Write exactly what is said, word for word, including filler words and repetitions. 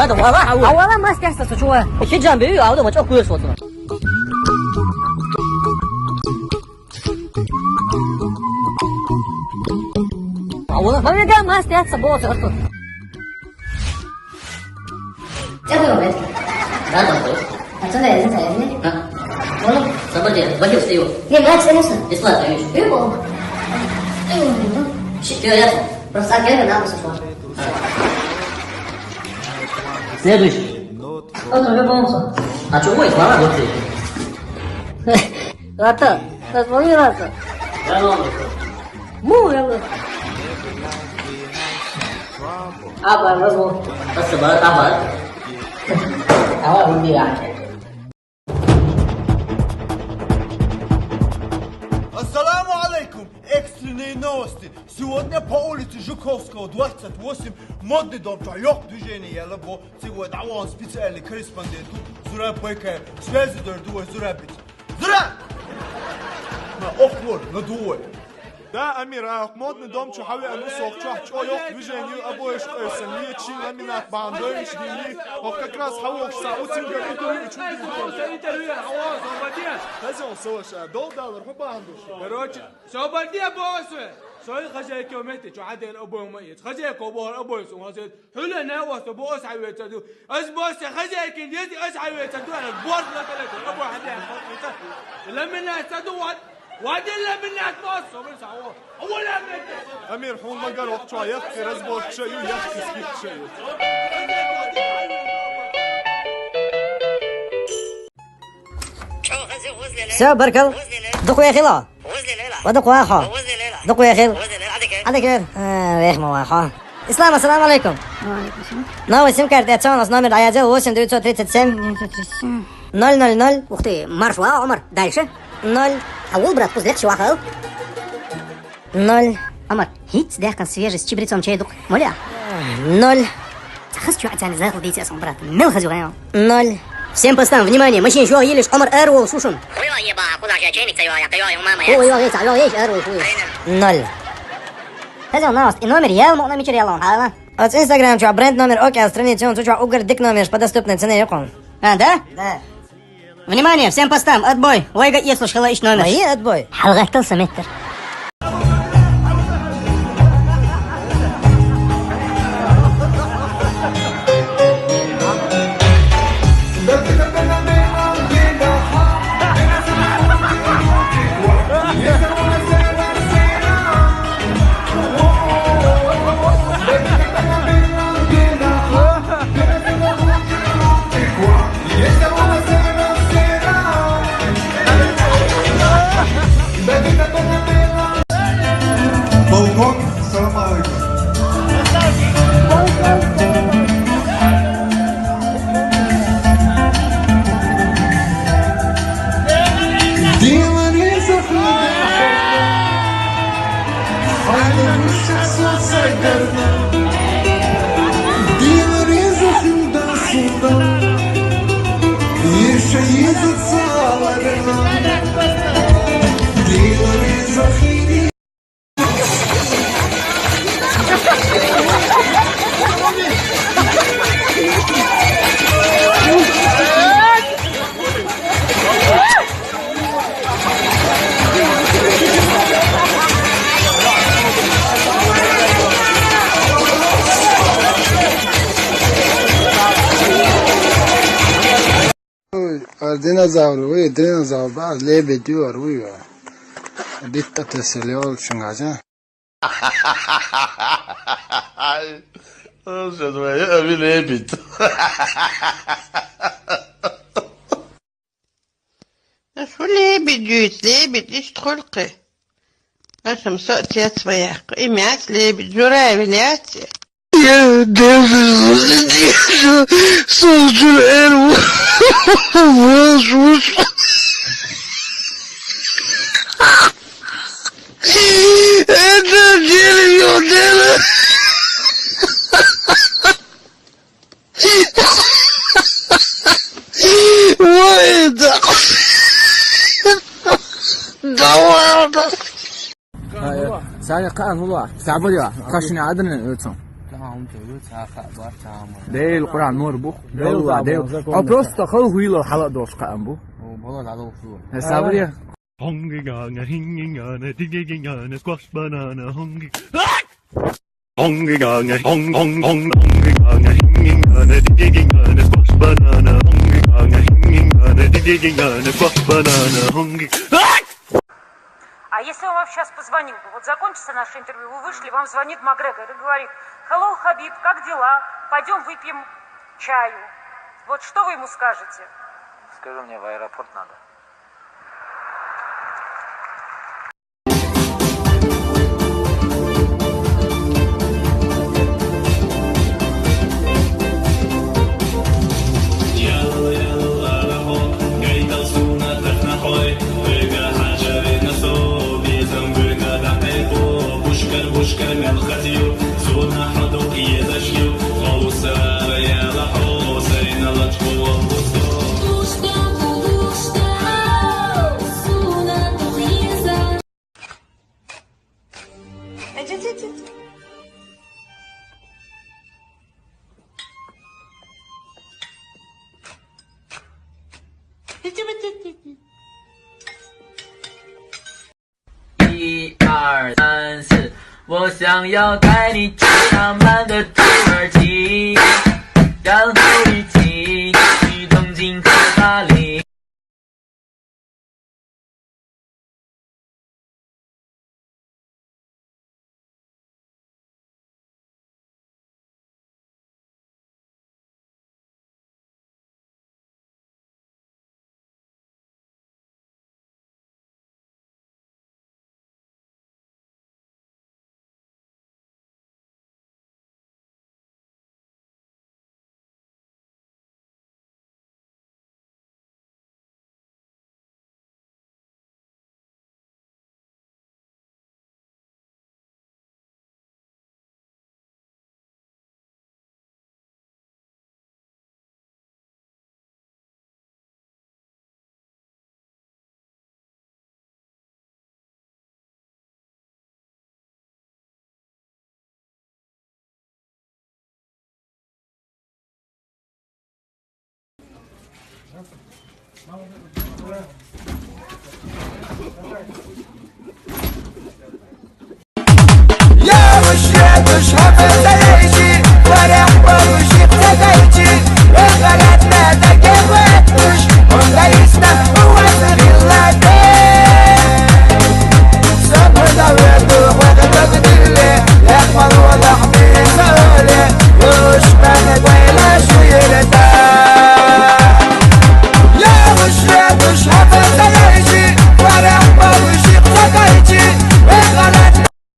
Вала, а вала мас дясса, чува. Хи джамби, а вала мачо куеш вот. А вала. Мамега мас дясса, бо, царто. Чего вы? Да, да, да. А что, да, я не знаю, не? А? Вон, собаки, бахил стою. Не, мать, конечно. Бесплатно, видишь? Любого. Любого. Щи-, ты, я. Просто так, я на, слушай. Следующий. Кто-то любовался. А чё, ой, слова вот эти. Лата, позвони, Лата. Да, ну, ну. Му, я говорю. Аба, возьму. Спасибо, аба. Давай, убирай. Ассаламу алейкум! Экстренные новости! Сегодня по улице Жуковского, двадцать восемь, модный дом, чё, ёх, движение, я лабо, сегодня, а вон специальный корреспондент, Зураб Байкаев, связи дор, дуой, Зураб бит. Зураб! На, ох, вот, на дуой. Да, Амир, а модный дом чё, хьавеа, ну, сох чё, чё, ёх, движение, обои шкайсан, лечи, ламинат, бандой, шдили, вот как раз хавох, са, утинга, хозяин, саваша, дол далар, хо бандуш. Короче, всё, барди, обои, сой хозяйка, мети, чё, хаден, обои, ма, хозяйка, обои, обои, сой хозяйка. Хьула не васа бо ас хьавеца ду. Ас бо ас хозяйкин дези ас хьавеца ду, ана борд на кале, або хьаде хьаде. Ламинат са ду вад. Вад ламинат бо ас, собр са, о. О, ламинат. Амир, хьун магар охча, яхки разборча ю, яхки скипча ю. Всё, баркал. Дукъ вехила. Ва дукъ ваха. Дукъ вехил. Адакер. А, вех ма ваха. Ислам, ассаламу алейкум. Ва алейкум салам. Новый сим-карта, я цо у нас номер, а я делал восемь девятьсот тридцать семь. Девятьсот тридцать семь. Ноль ноль ноль. Ух ты, марш ва, Омар. Дальше. Ноль. А вол, брат, пусть легче ваха. Ноль. Омар, хиц дехкан свежий с чабрецом чай дукъ. Моля. Ноль. Хас чё, атяни захал дийти асан, брат. Мел хазю гайо. Ноль. Всем постам, внимание, машин жуа елиш, Омар Эрвол шушун. Хуйло еба, куда же чайник твоё, я твоё, я мама, я. Хуйло, хуйло, хуйло, еш, Эрвол, хуйло. Ноль. Хазю новость, и номер, я ему на мичер, я лом, хала. От Instagram чё, бренд номер, окей, страница, он чё, угар дик номер, по доступной цене, я кон. А, да? Да. Внимание, всем постам, отбой. Вайга, если ж хила ищ номер. Мои отбой. Халгайтал саметр. Балкон, салам алейкум. Дилари захуда, хайда мишаса сайдарна. Дилари захуда суда. Иша иза цаларна. Дилари захири. Ой, а динозавр, ой, динозавр, ба, лебедь, ой, ой. Битта тесели ол шунгажа. Ой, что твоя, а, лебедь. Ах, лебедь, лебедь, ишт хулкъы. Ашам со отец ваяхъ. Имя лебедь, журавель, я отец. Я даже заходился, со журавель. Боже. Это дерьмо, дерьмо. Ой, да. Да ладно. Сани къан хула. Сабур я. Кашни адын уцун. Дел Къуръан нур бу. Дел ва дел. Закон. А просто хал хуйла хала дош каам бу. О, бала дала усу. Хесабри. А если он вам сейчас позвонил бы, вот закончится наше интервью, вы вышли, вам звонит Макгрегор и говорит: «Hello, Хабиб, как дела? Пойдем выпьем чаю». Вот что вы ему скажете? Скажу, мне в аэропорт надо.